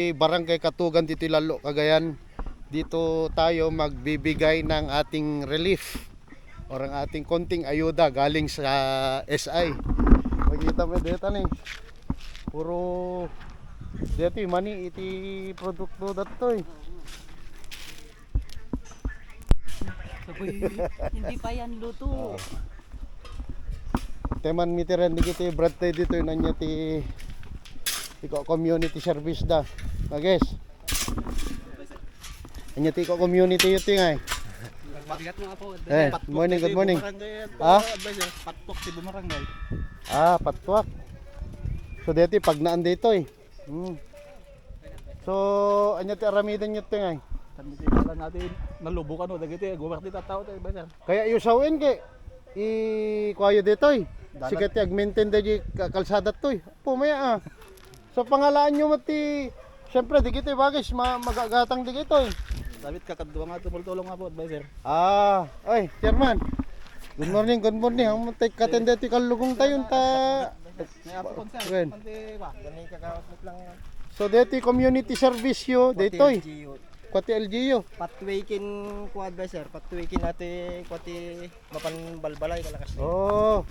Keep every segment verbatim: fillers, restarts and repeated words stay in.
Barangay Katugan dito, Lalo, Cagayan. Dito tayo magbibigay ng ating relief or ang ating konting ayuda galing sa S I. Makita mo dito ni. Puro dito mani iti produkto datoy. Sabi, hindi pa yan luto. Oo. Teman mitiren di kiti Brad tayo dito, yung anya ti, ti ko-, community service da. Mages. Anya ti ko-, community yun ti ngay. Mabigat nga po. Eh, morning, good morning. Barangay, Ha? Advisor, patpok ti bumarangay. Ah, patwak. So, dito, pagnaan dito eh. Hmm. So, anya ti aramiden nyo ti ngay? Kami ti kala natin, nalubukan o dagiti, guwar ti tattao ti, Advisor. Kaya iyo sawen ke, i-, kuayo ditoy. Dalan. Sikat ti agmaintain da di ka-, kalsada toy. Pumaya, ah. So, pangalaan nyo mo ti, siyempre, di kitoy bagis, ma-, magagatang di kitoy. David, kakadwa nga tumultulong nga po, Advisor. Ah, ay, Chairman. Good morning, good morning. Ang muntik katenda ti kalugong tayo, ta-, May apo ko, sir. Wen. Pante ba? Gani kagawad met lang. So, deti community service yo, Kuwati detoy. L G U. Kuwati L G U. Pathway kin kuwa, Advisor. Pathway kin ati kuwati mapan balbalay kalakas. Oh.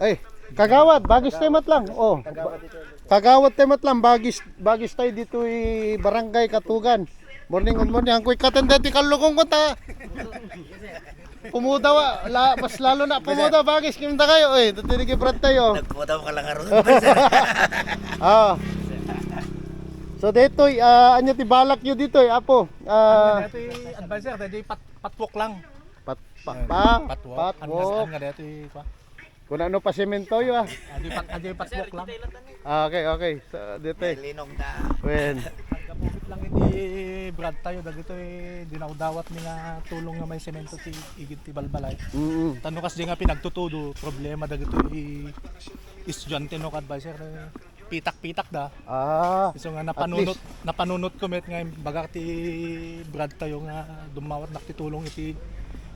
Ay, kagawad, bagis tayo mat lang. Oh. Kagawad dito. Kagawad tayo mat lang, bagis, bagis tayo dito i Barangay Katugan. Morning, good morning. Ang kuy katenda ti kalukong ko ta. Pumudaw, ah. La-, mas lalo na pumudaw, bagis, kinta kayo, eh. Dati ni Brad tayo. Nagpudaw ka lang aron, Advisor. Ah. So, detoy, ah, anya ti balak yo ditoy, apo? Ah. Ano, detoy, Advisor, detoy pat-, patwalk lang. Pat-, pa-, Ayan. pa-, Patwalk. Patwalk. Ano, ano nga detoy, pa? Kung ano pa semento yo, ah. Adi pat-, adi patwalk lang. Ah, okay, okay. So, dito eh. May linog na. Wen. Nagkapupit lang iti Brad tayo, dagito eh, dinawdawat ni nga tulong nga may semento ti igid ti balbalay. Mm. Tano kas di nga pinagtutudo, problema dagito i estudiante no, ka-advisor, eh, pitak-pitak da. Ah, Isu nga at napanunot, least. Napanunot ko met nga bagak ti Brad tayo nga dumawat nak ti tulong iti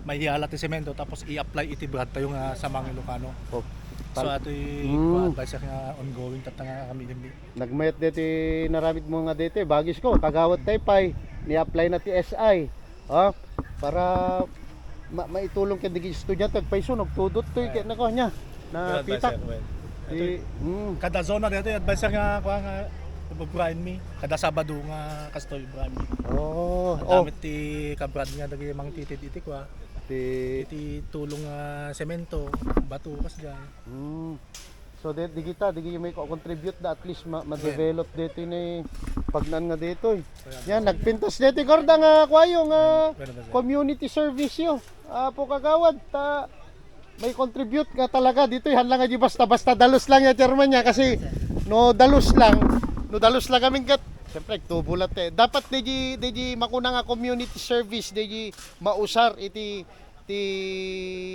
mayala ti semento tapos i-apply iti Brad tayo nga sa mga Ilocano. Oh. So, tal- atoy Mm. advice nga ongoing tatta nga kami din. Nagmayat deti naramid mo nga deti, bagis ko, kagawad tayo pay, ni-apply na ti S I. Oh, para ma-, maitulong ken dagiti estudiante, agpayso, nagtudot toy, ket nako, nya, na Well, pitak. Advisor, well. Di, Ito, mm. Kada zona dito, advisor nga, kuha nga, ubrayan mi. Kada Sabado nga, kastoy ubrayan mi. Oh, oh. Ang gamit ti kabrad nga, dagi mang titid iti, kuha. Ti Iti tulong nga semento, bato, kas dyan. Mm. So, di, di kita, di kita may contribute da, at least ma-, ma-develop dito ni pagnan nga dito eh. Yan, nagpintas dito, Gorda, nga kuwayo nga Bueno, bueno, bueno. community service yo. Apo kagawad, ta, may contribute nga talaga dito, eh. Hala nga di basta-basta dalus lang ya, chairman niya, kasi no dalus lang, no dalus lang kami kat, siyempre, tubulat eh. Dapat di di, di di makuna nga community service, di di mausar iti, ti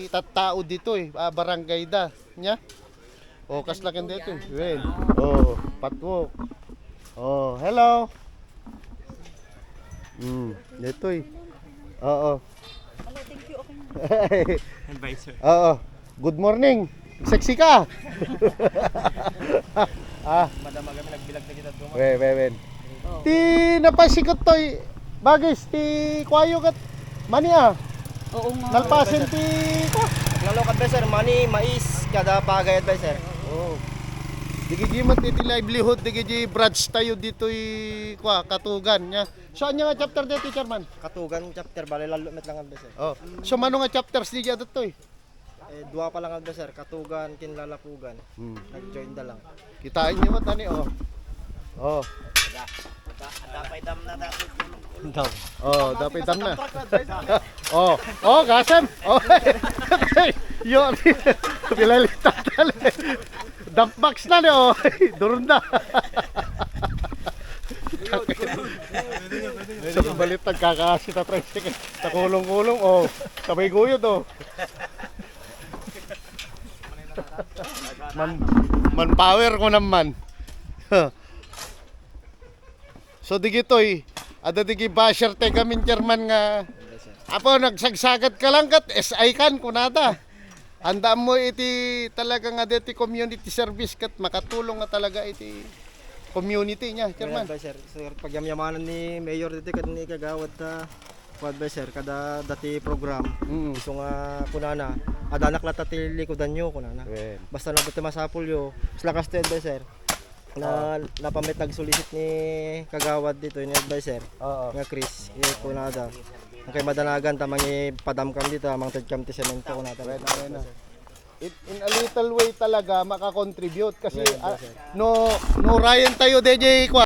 tattao dito, eh, ah, barangay da, nya? Oh, kas laken dito, eh. Wen. Oh, patwalk. Oh, hello. Mm, dito, eh. Oo. Hello, thank you. Okay. Advisor. Oo. Good morning. Sexy ka. Ah. Madama kami nagbilag na kita duma. We, we, wen. Ti napasikot toy, bagis ti kuwayo ket mani, ah. Oo nga. Nalpasen ti, kuwa. Lalo ka, advisor, mani, mais, kada pagay, advisor. Oo. Dagiti met iti livelihood, dagiti branch tayo ditoy, kuwa, Katugan, nya. So, anya nga chapter dito, chairman? Katugan chapter, bale, lalo met lang, advisor. Oh. So, mano nga chapters di dito, eh? Eh, dua pa lang, advisor, Katugan, Kinlalapugan. Hmm. Nag-join da lang. Kitaan nyo mo, tani, oh. Oh. Ada, ada, ada pa'y dam na dati. Daw. Oh, dapay dam na. Oh, oh, gasem. Oh. Yo, pinalitan tali. Dump box na ni, oh. Durun na. Sa balitag kakasi ta tricycle. Sa kulong-kulong, oh. Sabay guyod, oh. Man, manpower ko naman. So, digitoy, ada digi basher te kami, chairman, nga, apo, nagsagsagat ka lang kat S I kan, kunada. Andaan mo iti talaga nga deti community service kat makatulong nga talaga iti community niya, Chairman. Chairman. Sir, sir, pagyamyamanan ni Mayor dito kan ni Kagawad ta kuwan ba, sir, kada dati program. Mm. So nga kunana, adanak lata ti likudan yo kunana. Wen. Basta na dati masapul yo, mas lakas to advice, sir. Na napamit nagsulisit ni Kagawad dito, ni advice, sir. Oo. Nga Chris, eh, kunada. Ang kay madanagan ta mangipadam kam dita, mangted kam ti semento kunada. Wen, wen, wen. It, in a little way talaga makakontribute kasi Wen, ah, sir. no no Ryan tayo D J kwa.